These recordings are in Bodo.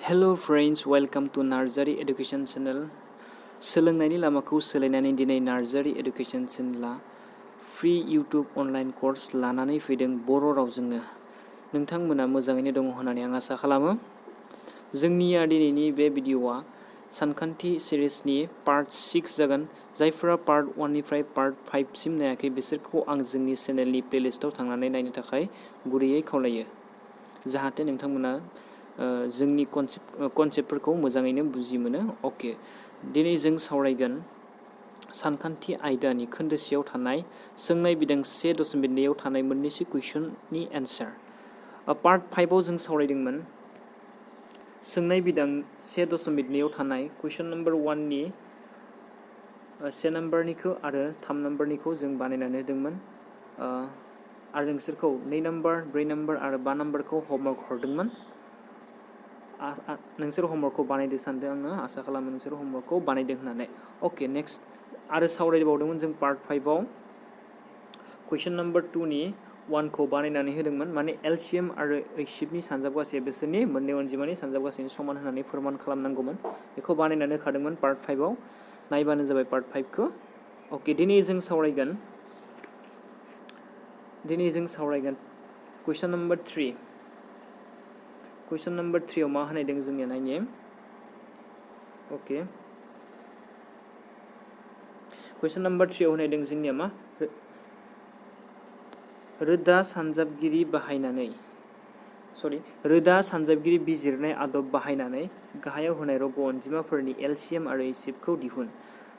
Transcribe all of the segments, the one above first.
Hello friends, welcome to Nursery Education Channel. सोलोंनायनि लामाखौ सोलायनानै दिनै Nursery Education Channelआ फ्रि YouTube अनलाइन कर्स लानानै फैदों बर' रावजोंनो। नोंथांमोना मोजाङैनो दङ होननानै आं आसा खालामो। जोंनिया दिनैनि बे भिडिअ'आ सानखान्थि सिरिजनि पार्ट 6 जागोन। जायफोरा पार्ट 1 निफ्राय पार्ट 5 सिम नायाखै बिसोरखौ आं जोंनि चेनेलनि प्लेलिस्टआव थांनानै नायनो थाखाय गुरैयै खावलायो। जाहाथे नोंथांमोना जोंनि कनसेप्टफोरखौ मोजाङैनो बुजि मोनो। अके, दिनै जों सावरायगोन सानखान्थि आयदानि खोन्दोसेयाव थानाय सोंनाय बिदां 1.2 थानाय मोननैसो कुइसननि एन्सार। पार्ट 5 आव जों सावरायदोंमोन सोंनाय बिदां 1.2 थानाय कुइसन नम्बर 1 नि 1 नाम्बारनिखौ आरो 3 नाम्बारनिखौ जों बानायनानै होदोंमोन। आरो नोंसोरखौ 2 नाम्बार 4 नाम्बार आरो 5 नाम्बारखौ होमवर्क हरदोंमोन। नोंसोर होमवर्कखौ बानायदो सानदों आङो, आसा खालामो नोंसोर होमवर्कखौ बानायदों होननानै। अके, नेक्स्ट आरो सावरायबावदोंमोन जों पार्ट 5 आव कुइसन नम्बर 2 नि 1 खौ बानायनानै होदोंमोन। माने एलसिएम आरो एचसिएफनि सानजाबगासै बिसोरनि मोननै अनजिमानि सानजाबगासैनि समान होननानै फोरमान खालामनांगौमोन। बेखौ बानायनानै होखादोंमोन पार्ट 5 आव। नायबानो जाबाय पार्ट 5 खौ। अके, दिनै जों सावरायगोन कुइसन नम्बर 3। कुइसन नम्बर 3 आव मा होनायदों जोंनिया नायनि। अके, कुइसन नम्बर 3 आव होनायदों जोंनिया मा रोदा सानजाबगिरि बिजिरनाय आदब बाहायनानै गाहायाव होनाय रग' अनजिमाफोरनि एलसिएम आरो एचसिएफखौ दिहुन।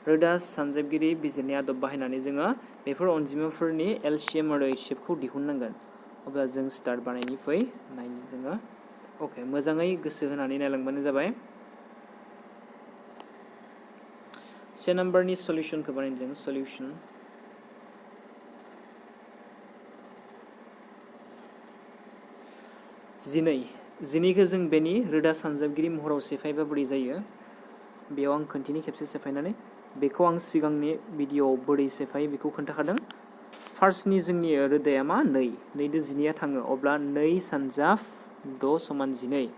रोदा सानजाबगिरि बिजिरनाय आदब बाहायनानै जोङो बेफोर अनजिमाफोरनि एलसिएम आरो एचसिएफखौ दिहुननांगोन। अब्ला जों स्टार्ट बानायनि फै नायनि जोङो। अके, मोजाङै गोसो होनानै नायलांबानो जाबाय। 1 नाम्बारनि सल्युशनखौ बानायदों जों। सल्युशन जिनैखौ जों बेनि रोदा सानजाबगिरि महराव सेफायबा बोरै जायो बेयाव आं खोन्थिनि खेबसे सेफायनानै। बेखौ आं सिगांनि भिडिअ'आव बोरै सेफायो बेखौ खोन्थाखादों। फार्स्टनि जोंनि रोदाया मा 2 दो 9 थाङो, अब्ला 2 सानजाब 6 समान 12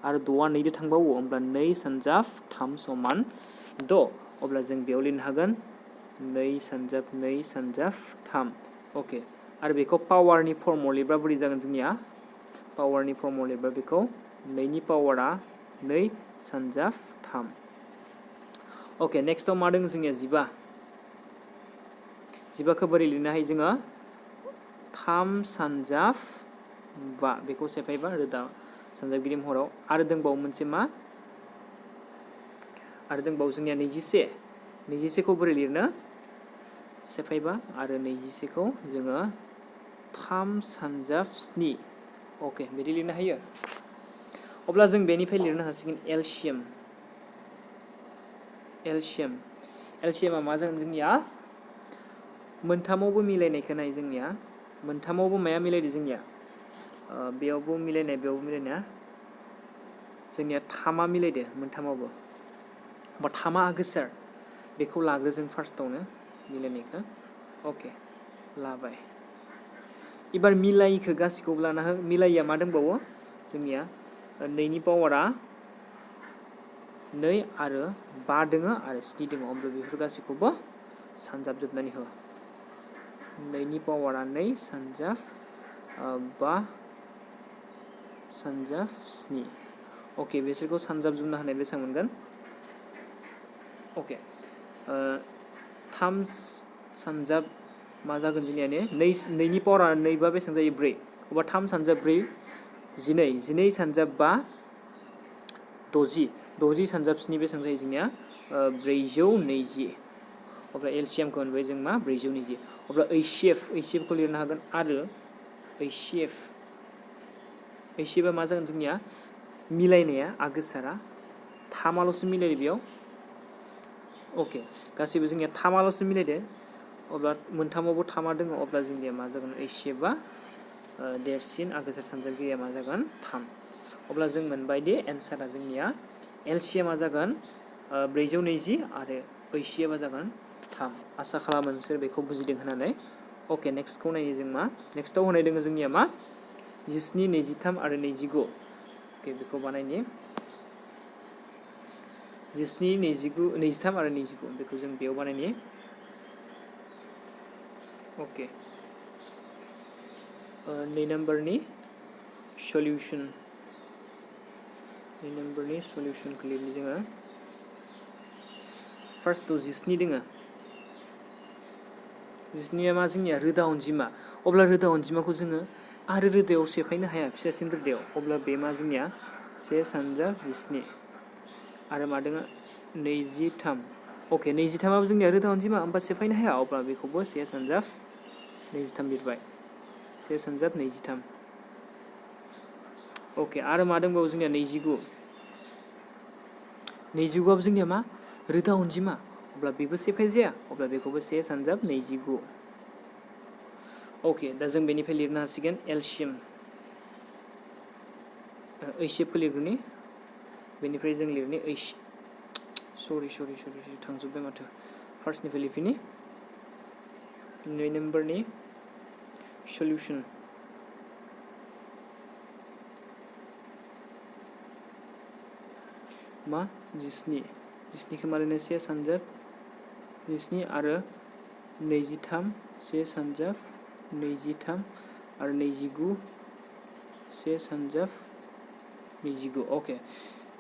आरो 6आ 2 दो थांबावो, अब्ला 2 सानजाब 3 समान 6। अब्ला जों बेयाव लिरनो हागोन 2 सानजाब 3। अके, आरो बेखौ पावारनि फर्मआव लिरबा बोरै जागोन जोंनिया। पावारनि फर्मआव लिरबा बेखौ 2 नि पावारा 2 सानजाब 3। अके, नेक्स्टआव मा दं जोंनिया 15खौ बोरै लिरनो हायो जोङो 3 सानजाब 5। बेखौ सेफायबा रोदा सानजाबगिरि महराव। आरो दंबावो मोनसे मा जोंनिया 21खौ बोरै लिरनो सेफायबा आरो 21खौ जोङो 3 सानजाब 7। अके, बिदि लिरनो हायो। अब्ला जों बेनिफ्राय लिरनो हासिगोन एलसिएमआ मा जागोन जोंनिया मोनथामावबो मिलायनायखौ नाय। जोंनिया मोनथामावबो माया मिलायदो जोंनिया बेयावबो मिलायनाय बेयावबो मिलायनाया जोंनिया 3आ मिलायदो मोनथामावबो। बा 3आ आगोसार बेखौ लाग्रो जों फार्स्टआवनो मिलायनायखौ। अके, लाबाय। एबार मिलायिखौ गासिखौबो लाना हो। मिलायिया मा दंबावो जोंनिया 2 नि पावारा 2 आरो 5 दोङो आरो 7 दोङो। अब्ला बेफोर गासैखौबो सानजाबजोबनानै हो। 2 नि पावारा 2 सानजाब 5 सानजाब 7। अके, बिसोरखौ सानजाबजोबना होनाय बेसेबां मोनगोन। अके, 3 सानजाब मा जागोन जोंनिया 2 नि पावारा 2 बा बेसेबां जायो 4। अब्ला 3 सानजाब 4 12 सानजाब 5 60 सानजाब 7 बेसेबां जायो जोंनिया 420। अब्ला एलसिएमखौ मोनबाय जों मा 420। अब्ला एचसिएफखौ लिरनो हागोन। आरो एचसिएफआ मा जागोन जोंनिया मिलायनाया आगोसारा 3आल'सो मिलायो बेयाव। अके, गासैबो जोंनिया 3आल'सो मिलायदो। अब्ला मोनथामावबो 3आ दङ, अब्ला जोंनिया मा जागोन एचसिएफआ देरसिन आगोसार सानजाबगिरिया मा जागोन 3। अब्ला जों मोनबाय दि एन्सारा जोंनिया एलसिएमआ जागोन 420 आरो एचसिएफआ जागोन 3। आसा खालामो नोंसोर बेखौ बुजिदों होननानै। अके, नेक्स्टखौ नायो जों मा नेक्स्टआव होनाय दङ जोंनिया मा 17 23 आरो 25। अके, बेखौ बानायनि। 17 29 23 आरो 29 बेखौ जों बेयाव बानायनि ओके 2 नम्बरनि सल्युशन 2 नम्बरनि सल्युशनखौ लिरनि जोङो फार्स्टआव 17 दोङो 17आ मा जोंनिया रोदा अनजिमा अब्ला रोदा अनजिमाखौ जोङो आरो रोदायाव सेफायनो हाया फिसासिन रोदायाव अब्ला बे मा जोंनिया 1 सानजाब 17 आरो मा दोङो 23 ओके 23आबो जोंनिया रोदा अनजिमा होमबा सेफायनो हाया अब्ला बेखौबो 1 सानजाब 23 लिरबाय 1 सानजाब 23 ओके आरो मा दंबावो जोंनिया 29 29आबो जोंनिया मा रोदा अनजिमा अब्ला बेबो सेफाय जाया अब्ला बेखौबो 1 सानजाब 29 ओके दा जों बेनिफ्राय लिरनो हासिगोन एलसिएम ओइसेबखौ लिरग्रोनि बेनिफ्राय जों लिरनि सरि थांजोब्बाय माथो फार्स्टनिफ्राय लिरफिनि 2 नम्बरनि सल्युशन मा 17 मा लिरनो 1 सानजाब 17 आरो 23 1 सानजाब 23 आरो 29 1 सानजाब 29 ओके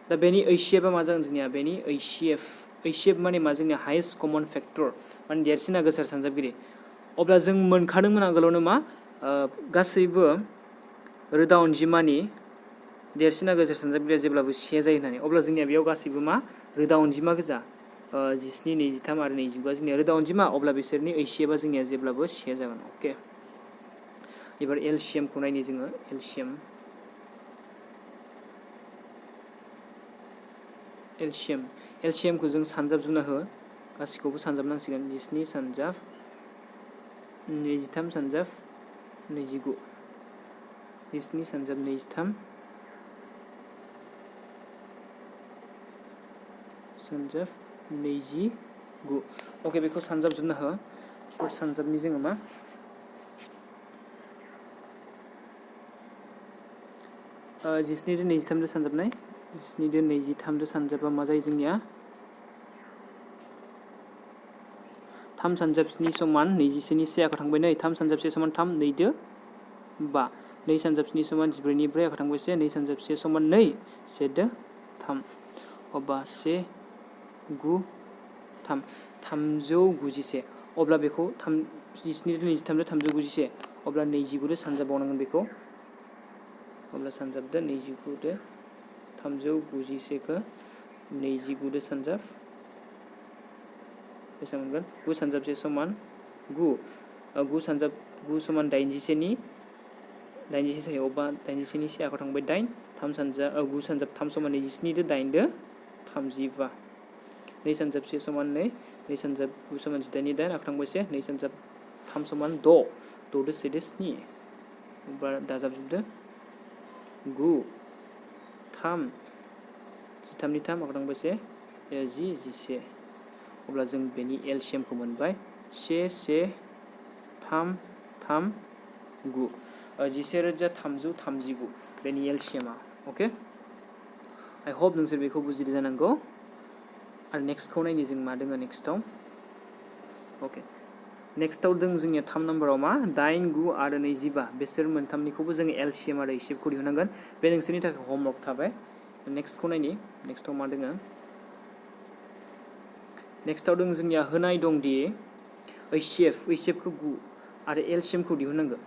दा बेनि ओइसेबा मा जागोन जोंनिया बेनि ओइसेब माने मा जोंनिया हाइएस्ट कमन फैक्टर माने देरसिन गोसार सानजाबगिरि अब्ला जों मोनखादोंमोन आगोलावनो मा गासैबो रोदा अनजिमानि देरसिन गोसार सानजाबगिरिया जेब्लाबो 1 जायो होननानै अब्ला जोंनिया बेयाव गासैबो मा रोदा अनजिमा गोजा 17 23 आरो 29 जोंनिया रोदा अनजिमा अब्ला बिसोरनि ओइसेबा जोंनिया जेब्लाबो 1 जागोन ओके एबार एलसिएमखौ नायनि जोङो एलसिएमखौ जों सानजाब जुना हो गासिखौबो सानजाबनांसिगोन 17 सानजाब 23 सानजाब 29 17 सानजाब 23 सानजाब 29 ओके बेखौ सानजाबजोबना हो फार्स्ट सानजाबनि जोङो मा 17 जों 23 जों सानजाबनाय 17 जों 23 जों सानजाबा मा जायो जोंनिया 3 सानजाब 7 समान 21 नि 1 आखा थांबाय नै 3 सानजाब 1 समान 3 2 दो 5 2 सानजाब 7 समान 14 नि 4 आखा थांबाय 1 2 सानजाब 1 समान 2 1 दो 3 अब्ला 1 9 3 391 अब्ला बेखौ 17 जों 23 जों 391 अब्ला 29 दो सानजाबावनांगोन बेखौ अब्ला सानजाबदो 29 दो 391 खौ 29 दो सानजाब बेसेबां मोनगोन 9 सानजाब 1 समान 9 सानजाब 9 समान 81 नि 81 जायो अब्ला 81 नि 1 आखा थांबाय 8 3 सानजाब 9 सानजाब 3 समान 27 दो 8 दो 35 2 सानजाब 1 समान 2 2 सानजाब 9 समान 18 नि 8 आखा थांबाय 1 2 सानजाब 3 समान 6 6 दो 1 दो 7 अब्ला दाजाबजोबदो 9 3 13 नि 3 आखा थांबाय 1 10 11 अब्ला जों बेनि एलसिएमखौ मोनबाय 1 1 3 3 9 11,339 बेनि एलसिएमा ओके आई होप नोंसोर बेखौ बुजिदों जानांगौ आरो नेक्स्टखौ नायनि जों मा दोङो नेक्स्टआव ओके नेक्स्टआव दों जोंनिया 3 नम्बराव मा 8 9 आरो 25 बेसोर मोनथामनिखौबो जों एलसिएम आरो ओइसेबखौ दिहुननांगोन बे नोंसोरनि थाखाय होमवर्क थाबाय नेक्स्टखौ नायनि नेक्स्टआव मा दोङो नेक्स्टआव दों जोंनिया होनाय दंदि ओइसेबखौ 9 आरो एलसिएमखौ दिहुननांगौ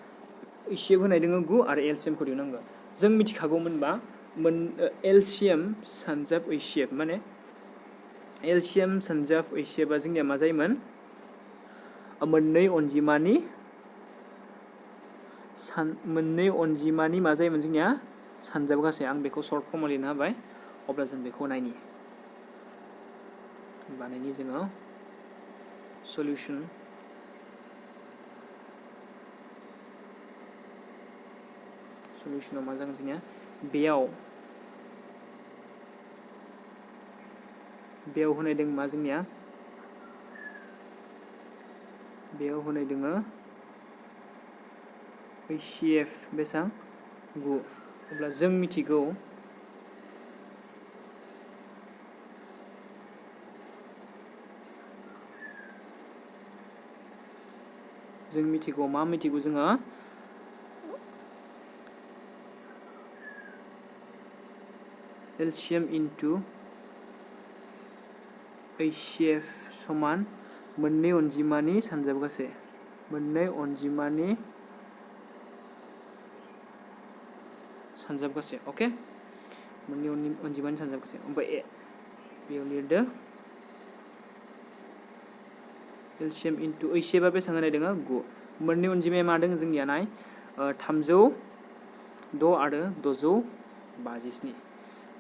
ओइसेब होनाय दोङो 9 आरो एलसिएमखौ दिहुननांगौ जों मिथिखागौमोनबा एलसिएम सानजाब ओइसेब माने एलसिएम सानजाब ओइसेबा जोंनिया मा जायोमोन मोननै अनजिमानि मा जायोमोन जोंनिया सानजाब गासै आं बेखौ सर्ट फर्माव लिरनो होबाय अब्ला जों बेखौ नायनि बानायनि जोङो सल्युशनाव मा जागोन जोंनिया बेयाव होनाय दों मा जोंनिया बेयाव होनाय दोङो ओइसेब बेसां 9 अब्ला जों मिथिगौ जों मिथिगौ मा मिथिगौ जोङो एलसिएम इनटु HCF समान मोननै अनजिमानि सानजाबगासे मोननै अनजिमानि सानजाबगासे ओके मोननै अनजिमानि सानजाबगासे ओमफ्राय बेयाव लिरदो एलसिएम इनटु HCF आ बेसेबां होनाय दङ 9 मोननै अनजिमाया मा दङ जोंनिया नाय 306 आरो 657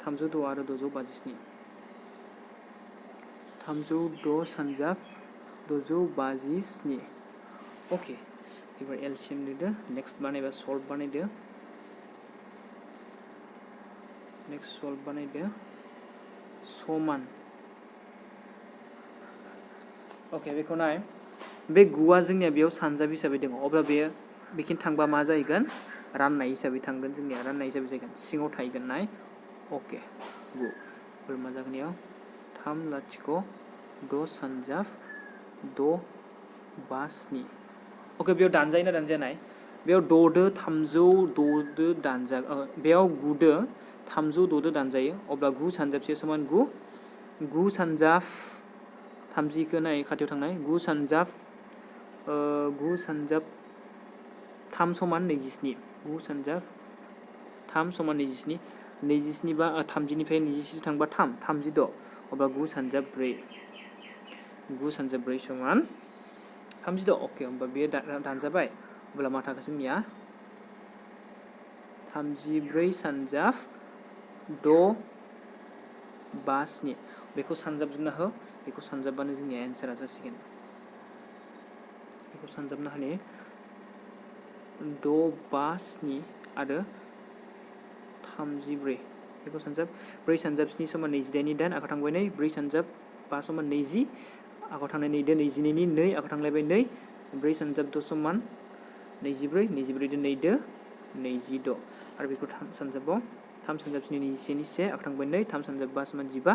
306 आरो 657 306 सानजाब 657 ओके एबार एलसिएम लिरदो नेक्स्ट बानायबा सल्भ बानायदो समान ओके बेखौ नाय बे 9आ जोंनिया बेयाव सानजाब हिसाबै दङ अब्ला बेयो बेखिनि थांबा मा जाहैगोन राननाय हिसाबै थांगोन जोंनिया राननाय हिसाबै जागोन सिङाव थाहैगोन नाय ओके 9 ओमफ्राय मा जागोन इयाव 306 सानजाब 657 ओके बेयाव दानजायो ना दानजाया नाय बेयाव 6 दो 306 दो दानजा बेयाव 9 दो 306 दो दानजायो अब्ला 9 सानजाबसे समान 9 सानजाब 30 खौ नाय खाथियाव थांनाय 9 सानजाब 3 समान 27 9 सानजाब 3 समान 27 27 बा 30 निफ्राय 27 थांबा 36 अब्ला 9 सानजाब 4 9 सानजाब 4 समान 36 ओके होमबा बेयो दानजाबाय अब्ला मा थाखो जोंनिया 34 सानजाब 657 बेखौ सानजाबजोबना हो बेखौ सानजाबबानो जोंनिया एन्सारा जासिगोन बेखौ सानजाबना होनि 657 आरो 34 बेखौ सानजाब 4 सानजाब 7 समान 28 नि दाइन आखाव थांबाय 2 4 सानजाब 5 समान 20 आखाव थांनाय 2 दो 22 नि 2 आखाव थांलायबाय 2 4 सानजाब 6 समान 24 24 दो 2 दो 26 आरो बेखौ सानजाबाव 3 सानजाब 7 नि 21 नि 1 आखाव थांबाय 2 3 सानजाब 5 समान 15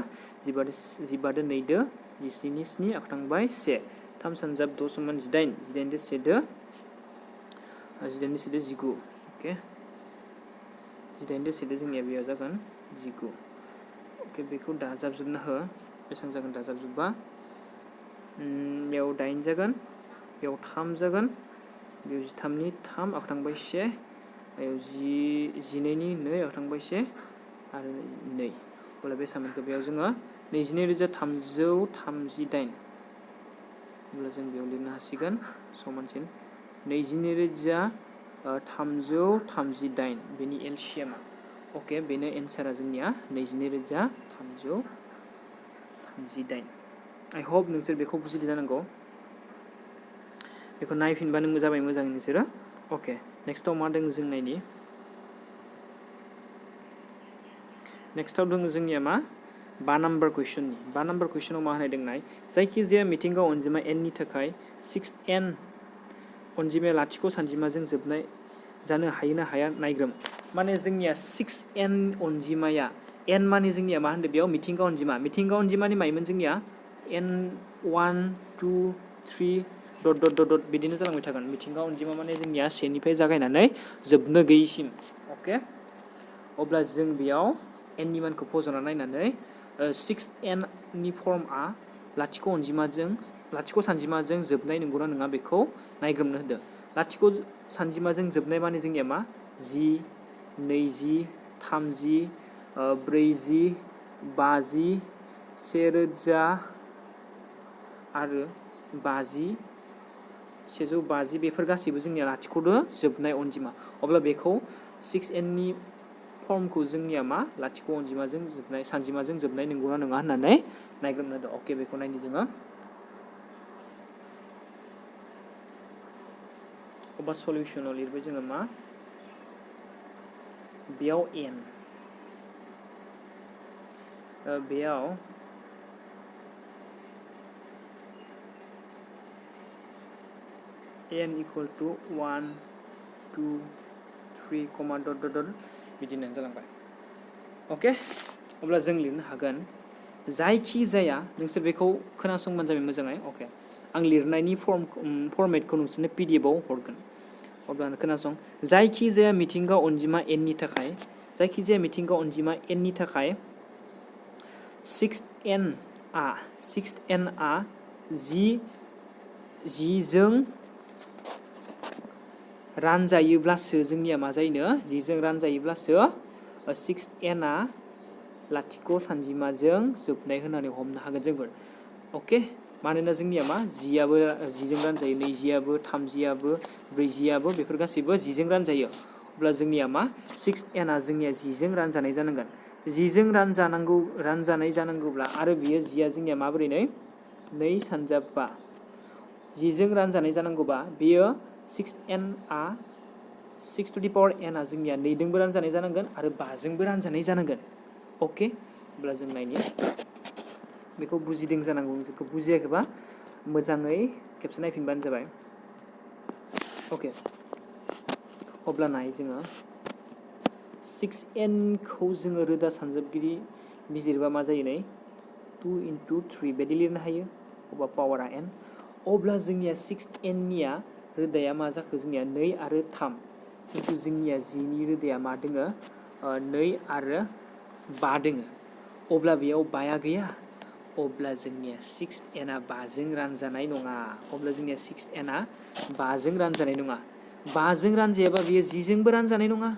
15 दो 2 दो 20 नि 7 आखाव थांबाय 1 3 सानजाब 6 समान 18 18 दो 1 दो 19 ओके 18 दो 1 दो जोंनिया बेयाव जागोन 19 ओके बेखौ दाजाबजोबना हो बेसेबां जागोन दाजाबजोबबा बेयाव 8 जागोन बेयाव 3 जागोन बेयाव 13 नि 3 आखाव थांबाय 1 बेयाव 12 नि 2 आखाव थांबाय 1 आरो 2 अब्ला बे सानखौ बेयाव जोङो 22338 अब्ला जों बेयाव लिरनो हासिगोन समानसिन 22338 बेनि एलसिएमा ओके बेनो एन्सारा जोंनिया 22338 आइ होप नोंसोर बेखौ बुजिदों जानांगौ बेखौ नायफिनबानो जाबाय मोजाङै नोंसोरो ओके नेक्स्टआव मा दङ जों नायनि नेक्स्टआव दङ जोंनिया मा 5 नाम्बार कुइसनाव मा होनाय दंनाय जायखिजाया मिथिंगा अनजिमा n नि थाखाय 6n अनजिमाया लाथिख' सानजिमाजों जोबनाय जानो हायो ना हाया नायग्रोम माने जोंनिया 6n अनजिमाया n माने जोंनिया मा होनदों बेयाव मिथिंगा अनजिमानि मायमोन जोंनिया n 1 2 3 ... बिदिनो जालांबाय थागोन मिथिंगा अनजिमा माने जोंनिया 1 निफ्राय जागायनानै जोबनो गैयिसिम ओके अब्ला जों बेयाव n नि मानखौ फज'ना नायनानै 6n नि फर्मआ लाथिख' सानजिमाजों जोबनाय नंगौना नङा बेखौ नायग्रोमनो होदो लाथिख' सानजिमाजों जोबनाय माने जोंनिया मा 10 20 30 40 50 1000 आरो 50 150 बेफोर गासैबो जोंनिया लाथिख'दो जोबनाय अनजिमा अब्ला बेखौ 6n नि फर्मखौ जोंनिया मा लाथिख' अनजिमाजों जोबनाय सानजिमाजों जोबनाय नंगौना नङा होननानै नायग्रोमनो होदो ओके बेखौ नायनि जोङो अब्ला सलिउसनाव लिरबाय जोङो मा बेयाव n बेयाव n equal to 1 2 3 ... बिदिनो जालांबाय ओके अब्ला जों लिरनो हागोन जायखि जाया नोंसोर बेखौ खोनासंबानो जाबाय मोजाङै ओके आं लिरनायनि फर्मेटखौ नोंसोरनो PDF आव हरगोन अब्ला खोनासं जायखिजाया मिथिंगा अनजिमा n नि थाखाय जायखिजाया मिथिंगा अनजिमा n नि थाखाय 6n आ 10 जों रानजायोब्लासो जोंनिया मा जायोनो 10 जों रानजायोब्लासो 6n आ लाथिख' सानजिमाजों जोबनाय होननानै हमनो हागोन जोंफोर अके मानोना जोंनिया मा 10आबो 10 जों रानजायो 20आबो 30आबो 40आबो बेफोर गासैबो 10 जों रानजायो अब्ला जोंनिया मा 6n आ जोंनिया 10 जों रानजानाय जानांगोन 10 जों रानजानाय जानांगौब्ला आरो बियो 10आ जोंनिया माबोरै 2 सानजाब 5 10 जों रानजानाय जानांगौबा बेयो 6n आ 6 टु दि पावर n आ जोंनिया 2 जोंबो रानजानाय जानांगोन आरो 5 जोंबो रानजानाय जानांगोन अके अब्ला जों नायनि बेखौ बुजिदों जानांगौ जोंखौ बुजियाखैबा मोजाङै खेबसे नायफिनबानो जाबाय अके अब्ला नाय जोङो 6n खौ जोङो रोदा सानजाबगिरि बिजिरबा मा जायो 2 into 3 बायदि लिरनो हायो अब्ला पावारा n अब्ला जोंनिया 6n निया रोदाया मा जाखो जोंनिया 2 आरो 3 खिन्थु जोंनिया 10 नि रोदाया मा दोङो 2 आरो 5 दोङो अब्ला बेयाव 5आ गैया अब्ला जोंनिया 6n आ 5 जों रानजानाय नङा अब्ला जोंनिया 6n आ 5 जों रानजानाय नङा 5 जों रानजायाबा बेयो 10 जोंबो रानजानाय नङा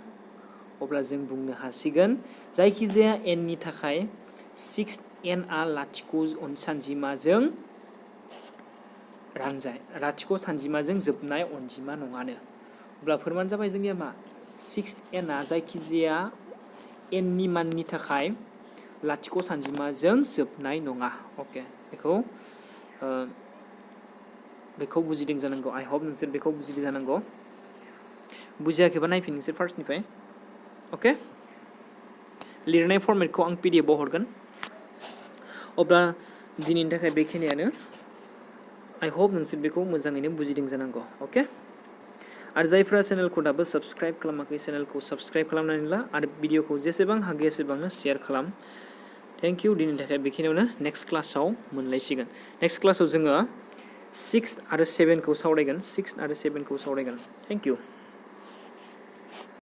अब्ला जों बुंनो हासिगोन जायखिजाया n नि थाखाय 6n आ लाथिख' सानजिमाजों लाथिख' सानजिमाजों जोबनाय अनजिमा नङानो अब्ला फोरमान जाबाय जोंनिया मा 6n आ जायखिजाया n नि माननि थाखाय लाथिख' सानजिमाजों जोबनाय नङा अके बेखौ बुजिदों जानांगौ आइ होप नोंसोर बेखौ बुजिदों जानांगौ बुजियाखैबा नायफिन नोंसोर फार्स्टनिफ्राय अके लिरनाय फर्मेटखौ आं PDF आव हरगोन अब्ला दिनैनि थाखाय बेखिनियानो आइ होप नोंसोर बेखौ मोजाङैनो बुजिदों जानांगौ अके आरो जायफ्रा चेनेलखौ दाबो साबस्क्राइब खालामाखै चेनेलखौ साबस्क्राइब खालामनानै ला आरो भिडिअखौ जेसेबां हागौ एसेबांनो शेयार खालाम थेंक इउ दिनैनि थाखाय बेखिनियावनो नेक्स्ट क्लासाव मोनलायसिगोन नेक्स्ट क्लासाव जोङो 6 आरो 7 खौ सावरायगोन थेंक इउ